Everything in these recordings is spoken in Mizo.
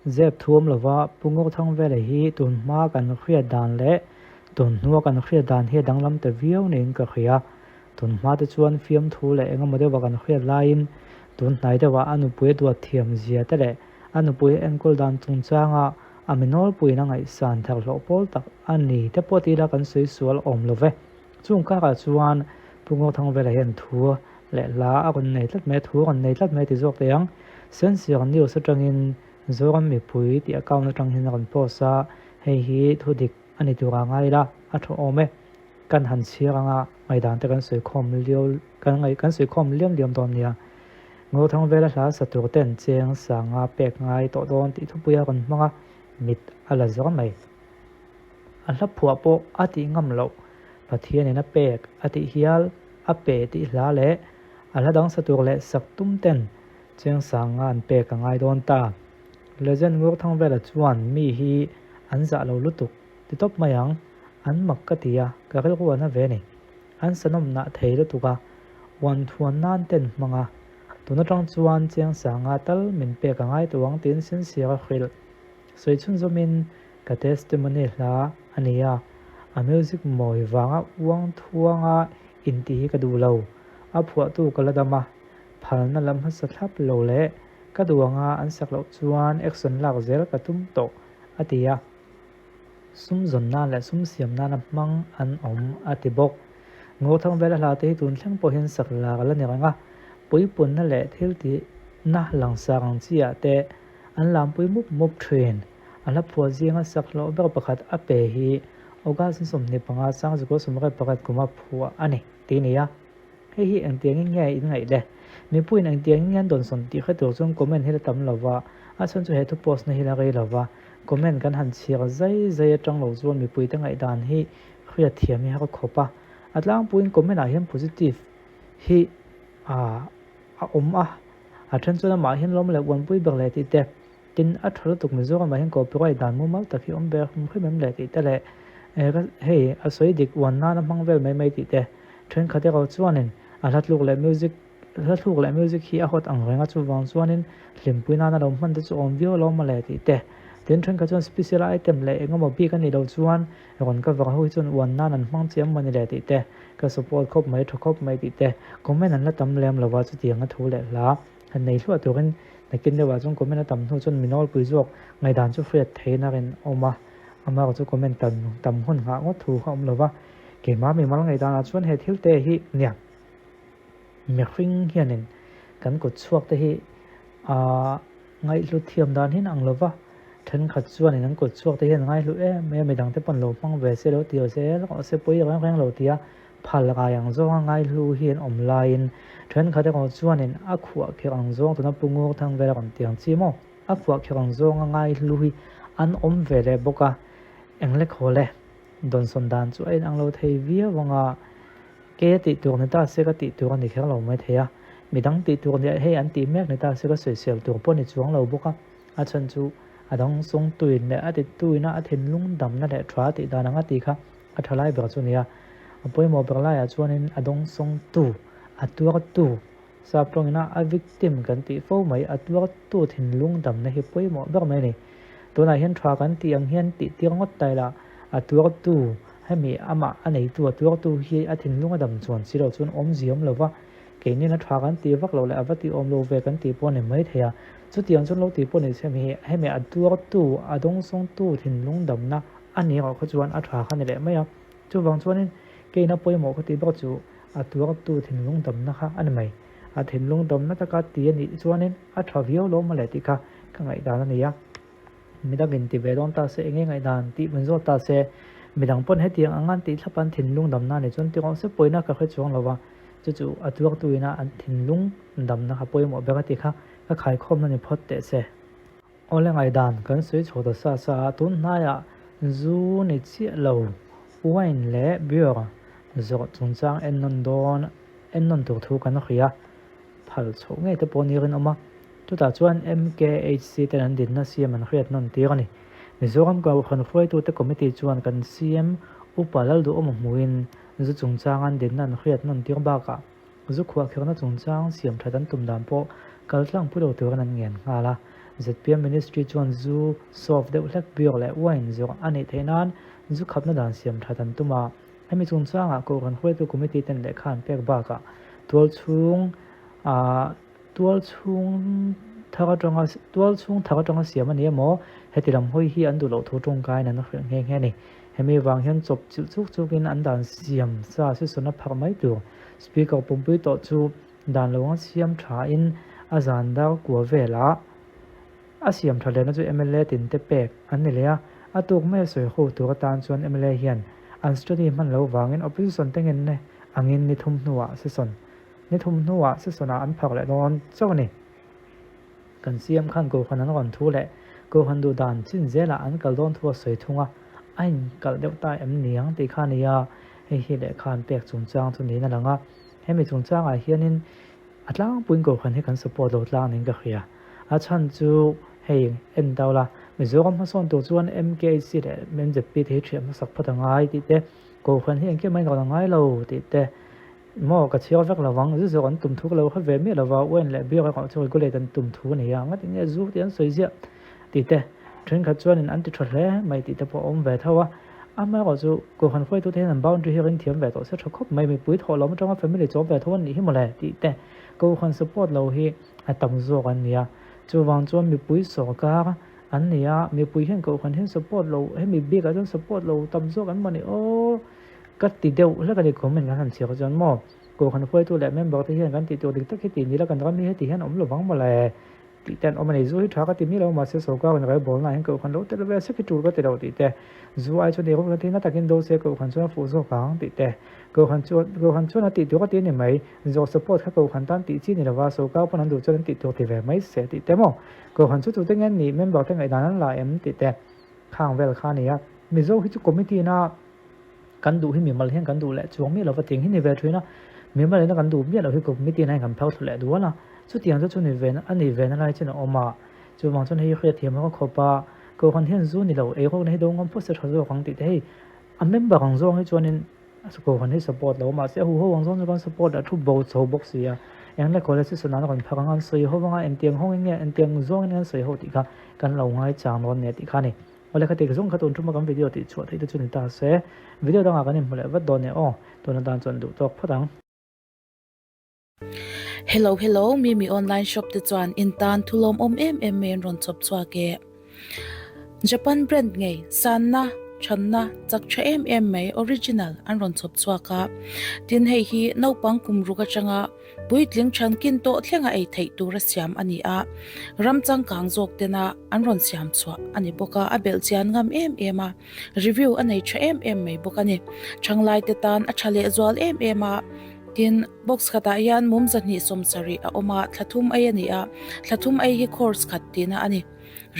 Zep thuam lova Pu Ngurthangvela hi tun hma kan hriat dan leh tun hnua kan hriat dan hi a danglam ta viau niin ka hria. Tun hma te chuan fiamthu leh engemaw deuha kan hriat laiin tun hnai deuhah a nupui a duat thiam zia te leh a nupui a enkawl dan chungchanga a mi nawlpuiin a ngaihsan thar hlawh pawl tak a ni te pawh tila kan sawi sual awm lo ve. Chung karah chuan Pu Ngurthangvela hian thu leh hla a rawn nei tlat mai a, thu a rawn nei tlat mai ti zawk teh ang. Sensir News atangin Zoram mipui tih account atang hian a rawn post a, hei hi thu dik a ni turah ngai ila a tha awm e. Kan han chhiar anga ngaihdan te kan sawi khawm liau kan ngaih kan sawi khawm liam liam dawn nia. Ngurthangvela hla sa tur ten cheng sanga pek ngai tawh dawn tih thupui a rawn hmang a, mit a la zawr mai. A hla phuah pawh a tih ngam loh, Pathianin a pek a tih hial a pe tih hla leh a hla dang sa tur leh sak tum ten Chengsanga an pek a ngai dawn ta. Legend Ngurthangvela chuan mi hi an zah lo lutuk ti tawp mai ang, an mak ka ti a, ka rilru a na ve ni. An sanawm nah thei lutuk a, uan thuan nan ten hmang a, tun atang chuan Chengsanga tal min pek a ngai tawh ang tiin Sincere a hrilh. Sawi chhunzawmin ka testimony hla a ni a, a music mawi vanga uang thuanga intih hi ka duh lo. A phuahtu ka la dam a, phalna lam hmasa thlap lo leh ka duh anga an sak loh chuan action lak zel ka tum tawh, a ti a. Sum zawn nan leh sum siam nana hmang an awm, a ti bawk. Ngurthangvela hla te hi tun thleng pawhin sak lar a la ni reng a, puipunna leh thiltihna langsar ang chi ah te An lampui mup mup thin. A hla phuah zinga sak hlawh ber pakhat a pe hi August ni 25 Sangzikua 21 kuma phuah a ni tih a ni a. Hei hi engtiangin nge in ngaih le? Mipuiin engtiangin nge an dawnsawn tih hre tur chuan comment hi la tam lo va, a chhan chu he thu post na hi la rei lo va, comment kan han chhiar zai zai atang lo chuan mipuite ngaihdan hi hriat thiam hi har khawp a. A tlangpuiin comment ah hian positive hi a awm a. A then chuan amah hian lawm leh uanpui ber leh tih te, tin a tha lutuk Mizoram ah hian copyright dan mumal tak hi awm ber hrim hrim em leh tih te leh hei a sawi dik uan nan a hmang vel mai mai tih te thenkhat erawh chuanin a hla tluk leh music hla thluk leh music hi a hot ang reng a chuvang chuanin hlimpui nana lo hman te chu awm viau alawm mawle tih te tin thenkhat chuan special item leh engemaw bik a nih loh chuan Rawn ka vang ho hi chuan uan nan an hmang chiang mawni le tih te, ka support khawp mai, tha khawp mai tih te, comment an la tam lem lo va chutiang a thu leh hla han nei hluah turin nakin deuhah chuan comment a tam hnu chuan mi nawlpui zawk ngaihdan chu hriat theih na rin awm a, amaherawh chu comment tam tam hun nghah ngawt thu kha awm lo va, keimah mimal ngaihdanah chuan he thil te hi nia mihring hianin kan kut chhuak te hi aah. Ngaihhlut thiam dan hian ang lova, thenkhat chuanin an kut chhuak te hian ngaihhlu em em, midang te pawn lo hmang ve se lo ti lo se rawh se pawi reng reng lo tia phal rai ang zawnga ngaihhlu hi an awm laiin thenkhat erawh chuanin a khuah kherh ang zawng tuna Pu Ngurthang vel a rawn ti ang chi maw? A khuah kherh ang zawnga ngaihhlu hi an awm ve leh bawk a, engle khaw le dawnsawn dan chu a inang lo thei viau anga Kei a tih tur ni ta se ka tih tur a ni kher lo mai thei a, midang tih tur nia hei an tih mek ni ta se ka sawisel tur pawh ni chuang lo bawk a, a chhan chu a dang sawng tuin leh a tituina a thinlung damna leh tha tih dan anga tih kha a tha lai ber chu a ni a, a pawimawh ber laiah chuanin a dawng sawngtu, a tuartu, sap tawngina a victim kan tih fo mai, a tuartu thinlung damna hi pawimawh ber mai a ni. Tunah hian tha kan tih ang hian tih tir ngawt ta ila, a tuartu, hemi amah a neitu a tuartu hi a thinlung a dam chuan si lo chuan awmzia awm lo va, keinin a tha kan tih vak loh leh a va tih awm lo ve kan tih pawh a ni mai thei a. Chutiang chuan lo tih pawh ni se hemi hemi a tuartu, a dawngsawngtu thinlung damna a nih erawh kha chuan a tha kha ni leh mai a. Chuvang chuanin keina pawimawh ka tih bawk chu a tuartu thinlung damna kha a ni mai. A thinlung damna taka ti a nih chuanin a tha viau lo mawle tih kha ka ngaihdan a ni a. Midang in ti ve dawn ta se enge ngaihdan tih min zawt ta se midang pawn hetiang ang an tih thlap an thinlung damna a nih chuan ti rawh se pawina ka hre chuang lo va, chu chu a tuartu ina an thinlung damna kha pawimawh ber a tih kha ka khaikhawmna ni phawt teh se. Awle ngaihdan kan sawi chho ta sa sa a, tun hnaiah zu ni chiah lo wine leh beer zawrh chungchang ennawn dawn ennawn tur thu kan hria. Phal chhoh ngei te pawh ni rinawm a, chutah chuan MKHC ten an dinna CM an hriat nawn tir a ni. Mizoram Kohhran hruaitute committee chuan kan CM Upa Lalduhawma hmuhin zu chungchang an dinna an hriat nawn tir bakah zu khuahkhirhna chungchang siam that an tum dan pawh kaltlang pui lo turin an ngen nghal a. Zpm Ministry chuan zu soft deuh hlek beer leh wine zawrh a nih theih nan zu khapna dan siam that an tum a. Hemi chungchangah Kohhran hruaitu committee ten lehkha an pek bakah tualchhung ah tualchhung thar atanga tualchhung thar atanga siam a ni emaw heti lam hawi hi an duh loh thu tawngkaiin an hrilh nghe nghe a ni. Hemi vang hian chawp chilh chuk chukin an dan siam sa session a phak mai tur. Speaker pumpui tawh chu Dan lo anga siam thain a zan dar kua velah a siam tha lehna chu mla tinte pek an ni leh a, a tuk mai a sawi ho tur atan chuan mla hian an study hman lo vangin opposition te ngenna angin ni thum hnuah session ni thum hnuah session ah an phak leh dawn chauh a ni. Kan CM khan Kohhran an rawn thu leh Kohhran duh dan chin zelah an kal dawn thu a sawi thung a, a inkalh deuh ta em niang tih kha a ni a, hei hi lehkha an pek chungchang chu niin a lang a. Hemi chungchangah hianin a tlangpuiin Kohhran hi kan support lo tlang niin ka hria. A chhan chu hei en dau la, Mizoram hmasawn tur chuan MKHC leh MZP te hi thiah hmasak phawt a ngai tih te, Kohhran hi engkim a inrawn a ngai lo tih te, maw ka chhiar vek lo vang, zu zawk an tum thu ka lo hre ve miah lo va, wine leh beer erawh chu regulate an tum thu a ni a, ngatinge nge zu tih an sawi ziah tih te, thenkhat chuanin an ti tha hle mai tih te pawh a awm ve tho a. Amaherawh chu Kohhran hruaitute hian an boundary hi ring thiam ve tawh se tha khawp mai, mipui thawh lawm atanga family chawm ve tho an nih hi mawle tih te Kohhran support lo hi a tam zawk an ni a. Chuvang chuan mipui sawrkar an ni a, mipui hian Kohhran hian support lo, hemi bikah chuan support lo tam zawk an mawni aw ka ti deuh hlek a ni comment kan han chhiar chuan maw Kohhran hruaitu leh member te hian kan tih tur dik tak hi tih ni la kan ram hi heti hian awm lovang mawle. Tih te an awm a ni. Zu hi tha ka ti miah lo mahse sawrkar in railbawl hian kohhran lo tel ve sek hi tul ka ti lo tih te, zu ai chuan eirawk na te na takin do se kohhran chuan a fuh zawk ang tih te, kohhran chuan kohhran chuan a tih tur a ti a ni mai, zawh support kha kohhran tan tih chi ni lova sawrkar pawn an duh chuan an tih tur ti ve mai se tih te maw, kohhran chu tute nge an nih member te ngaihdan an la em tih te khang vel kha a ni a. Mizo hi chu committee na Kan duh hi mimal hian kan duh leh chuang miah lova tiang hi ni ve thin a, mimal ina kan duh miah loh hi committee hian kan phar thlu leh dual a, chutiang chu chu ni ve a nih ve na lai chin a awm a, chuvang chuan hei hriat thiam a khawp a, Kohhran hian zu ni lo eirawkna hi do ngam phawt se tha zawk ang tih te hei a member ang zawng hi chuanin Kohhran hi support lo mahse a huho ang zawng chu kan support a thu bo chho bawk si a, eng le college hi sawn an rawn phak ang a an sawi ho anga engtiang hawngin nge engtiang zawngin nge an sawi ho tih kha kan lo ngaichang dawn nia tih kha a ni. Awle kha tek zawng kha tun thuma kan video tih chhuah theih te chu ni ta se, video dangah kan inhmu leh vat dawn e aw, tuna tan chuan duh tawk phawt ang. Hello hello Mimi online shop te chuan in tan thu lawmawm em em mai an rawn chawp chhuak e. Japan brand ngei sanna thanna chak tha em em mai original an rawn chawp chhuak a. Tin hei hi naupang kum ruk atanga Puitling thankin tawh thlenga ei theih tura siam a ni a, ram changkang zawk tena an rawn siam chhuah a ni bawk a, a belh chian ngam em em a, review a nei tha em em mai bawk a ni. Thanglai te tan a tha leh zual em em a, tin box khatah hian mum 270 a awm a, thla thum ei a ni a, thla thum ei hi course khat tihna a ni.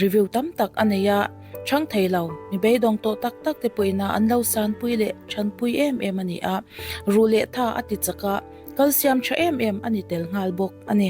Review tam tak a nei a, chhang thei lo, mi beidawng tawh tak tak te pawhin an lo sanpui leh thanpui em em a ni a, ruh leh tha a ti chak a, Kalsiam tha em em a ni tel nghal bawk a ni.